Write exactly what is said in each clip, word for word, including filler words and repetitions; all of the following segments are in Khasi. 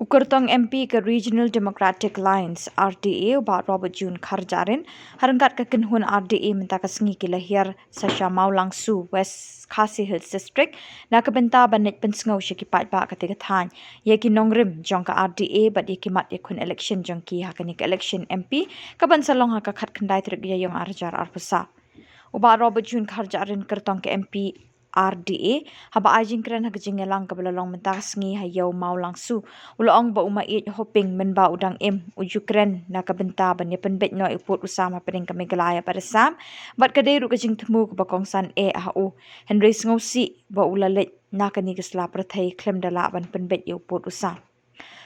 U kyrtong M P ka Regional Democratic Alliance, R D A, u Bah Robert June Kharjahrin, ha ryngkat ka kynhun R D A mynta ka sngi ki la hiar sa sha Mawlangsu, West Khasi Hills District, na ka bynta ban leit pynsngew sha ki paidbah katei ka thaiñ ïa ki nongrim jong ka R D A bad ïa ki mat ïakhun election jong ki ha kane ka election M P kaban sa long ha ka khatkhyndai tarik Ïaiong arhajar arphew saw. U Bah Robert June Kharjahrin, kyrtong ka M P R D A, haba ai jingkren ha ka jingïalang kaba la long mynta ka sngi ha Ïew Mawlangsu, u la ong ba u Maieit Hoping mynba u dang im u ju kren na ka bynta ban ïa pynbeit noh ïa u pud u sam hapdeng ka Meghalaya bad Assam, bad ka dei ruh ka jingthmu kaba kongsan eh ha u. Hynrei sngewsih ba u la leit na kane ka sla pyrthei khlem da lah ban pynbeit ïa u pud u sam.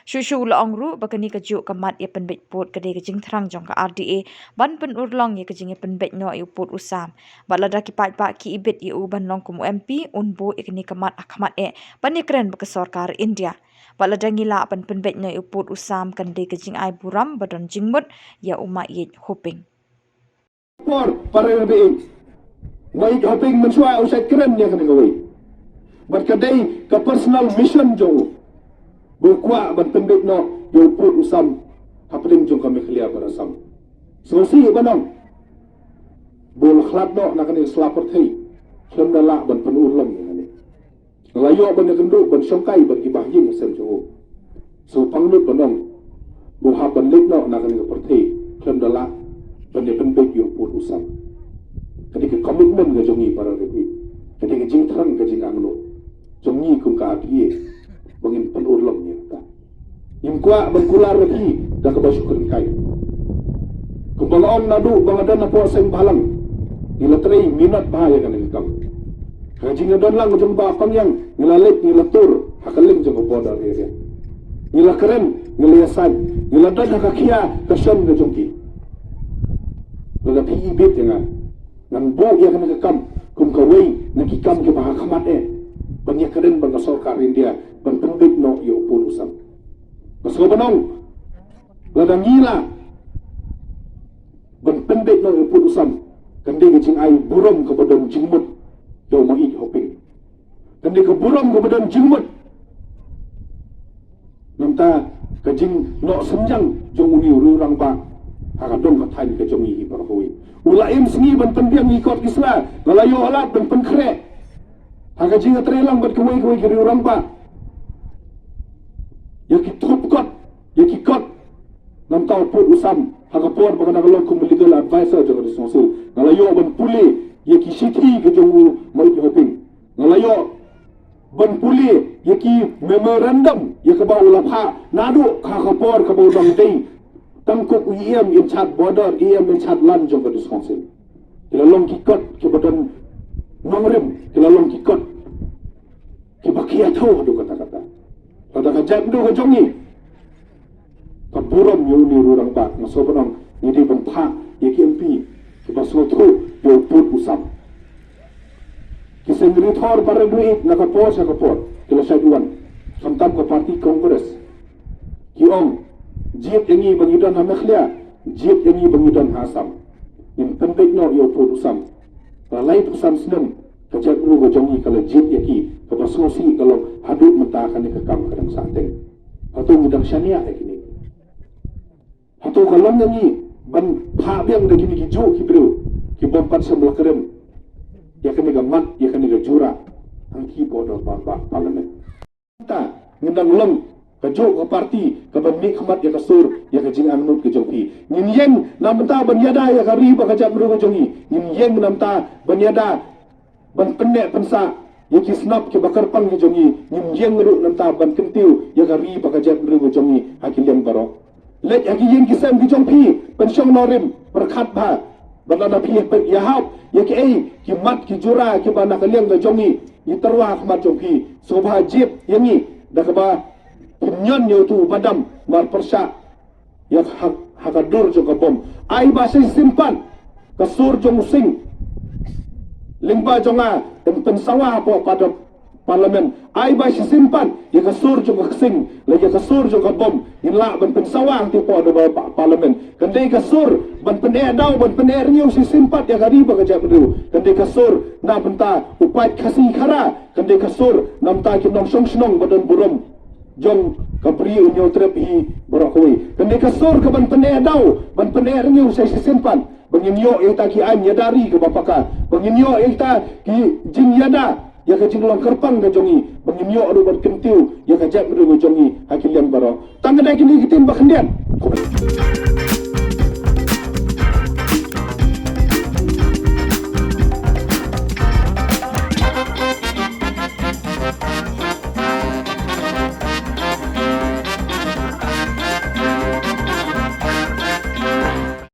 Shuh shuh u la ong ruh ba kane kajuh ka mat ïa pynbeit pud ka dei ka jingthrang jong ka R D A ban pynurlong ïa ka jingïapynbeit noh ïa u pud u sam. Bad lada ki paidbah ki ibit ïa u ban long kum u M P, un buh ïa kane ka mat ha khmat eh ban ïakren bad ka sorkar India. Bad lada ngi lah ban pynbeit noh ïa u pud u sam, kan dei ka jingai burom ba don jingmut ïa u Maieit Hoping. Por para ri, Maieit Hoping mynshuwa u shait kren ïa kane kawei. Bad ka dei ka personal mission jong u ba u kwah ban pynbeit noh ïa u pud u sam hapdeng jong ka Meghalaya bad Assam. Sngewsih ban ong ba u la khlad noh na kane ka sla pyrthei khlem da lah ban pynurlong ïa kane. Nga la ïoh ban ïakynduh ban shongkai bad ki bahaïing hasem jong u. Sngewpang lut ban ong ba u hap ban leit noh na kane ka pyrthei khlem da lah ban ïapynbeit ïa u pud u sam. Ka dei ka commitment ka jong ngi para ri, ka dei ka jingthrang, ka jingangnud jong ngi kum ka R D A ba ngin pynurlong ïa kata. Ngim kwah ban kular ïa phi da kaba shu kren kai. Kumba nga ong naduh ba nga don hapoh seng bhalang, ngi la trei minot bha ïa kane ka kam. Ha ka jingdon lang jong Bah Pangiang ngi la leit, ngi la tur ha ka lieng jong ka border area. Ngi la kren, ngi la ïasaid, ngi la don ha ka khia ka shon ka jong ki. Lada phi ibit ïa nga, ngan buh ïa kane ka kam kum kawei na ki kam kiba ha khmat eh ban ïakren bad ka sorkar India ban pynbeit noh ïa u pud u sam. Ba sngewbha ban ong, lada ngi lah ban pynbeit noh ïa u pud u sam, kan dei ka jingai burom kaba don jingmut ïa u Maieit Hoping. Kan dei ka burom kaba don jingmut namar ka jingnoh synñiang jong une u riewrangbah ha ka dong ka thaiñ ka jong ngi hi baroh kawei. U la im sngi ban pynbiang ïa ki kot ki sla, nga la ïoh lad ban pynkhreh ha ka jingïatreilang bad kiwei kiwei ki riewrangbah ïa ki thup kot, ïa ki kot namar u pud u sam. Ha ka por ba nga dang long kum u legal advisor jong ka District Council, nga la ïoh ban pule ïa ki shithi ka jong u Maieit Hoping. Nga la ïoh ban pule ïa ki memorandum ïa kaba u la phah naduh ha ka por kaba u dang dei tang kum u E M in charge border, E M in charge land jong ka District Council. Ki la long ki kot kiba don nongrim, ki la long ki kot kiba khia thaw haduh katta katta. Lada ka jaitbynriew ka jong ngi ka burom ïa une u riewrangbah, nga sngewbha ban ong ngi dei ban phah ïa ki M P kiba sngewthuh ïa u pud u sam. Ki seng ri thor baroh kawei na ka por sha ka por ki la shait wan, khamtam ka party Congress. Ki ong, jied ïa ngi ba ngi don ha Meghalaya, jied ïa ngi ba ngi don ha Assam. Ngin pynbeit noh ïa u pud u sam. La laiphew san snem ka jaitbynriew ka jong ngi ka la jied ïa ki, kaba sngewsih ka long haduh mynta kane ka kam ka dang sah teng. Hato ngi dang shaniah ïa kine? Hato ka long ïa ngi ban phah biang da kine kijuh ki briew ki bym pat shym la kren ïa kane ka mat, ïa kane ka jura hangtei hapoh dong parliament? Mynta ngin dang long kajuh ka party kaban mihkhmat ïa ka sur ïa ka jingangnud ka jong phi. Ngin ïeng na bynta ban ïada ïa ka ri bad ka jaitbynriew ka jong ngi. Ngin ïeng na bynta ban ïada ban pynneh pynsah ïa ki shnong kiba kyrpang ki jong ngi. Ngin ïeng ruh na bynta ban kyntiew ïa ka ri bad ka jaitbynriew ka jong ngi ha ki liang baroh. Leit ha ki ïing ki sem ki jong phi, pynshong nongrim, pyrkhat bha. Bad lada phi ïa hap ïa kiei ki mat ki jura kiba na ka liang ka jong ngi, ngi tyrwa ha khmat jong phi. Sngewbha jied ïa ngi da kaba phin ñion ïa uto u badam mar pyrshah ïa ha, ha ka dur jong ka bom. Ai ba shisien pat ka sur jong u sing lyngba jong nga yn pynsawa hapoh parliament. Ai ba shisien pat ïa ka sur jong ka ksing lane ïa ka sur jong ka bom ngin lah ban pynsawa hangtei hapoh dong parliament. Kan dei ka sur ban pyneh daw, ban pyneh rngiew shisien pat ïa ka ri bad ka jaitbynriew. Kan dei ka sur na bynta u paid Khasi Khara. Kan dei ka sur na bynta ki nongshong shnong ba don burom. jong ka bri un ïoh trep hi baroh kawei. Kane ka sur ka ban pyneh daw, ban pyneh rngiew sa shisien pat, ba ngin ïoh ïa kita ki aiñ ïada ri kaba paka, ba ngin ïoh ïa kita ki jingïada ïa ka jinglong kyrpang ka jong ngi, ba ngin ïoh ruh ban kyntiew ïa ka jaitbynriew ka jong ngi ha ki liang baroh. Tang ka dei kine ki ktien ba khyndiat.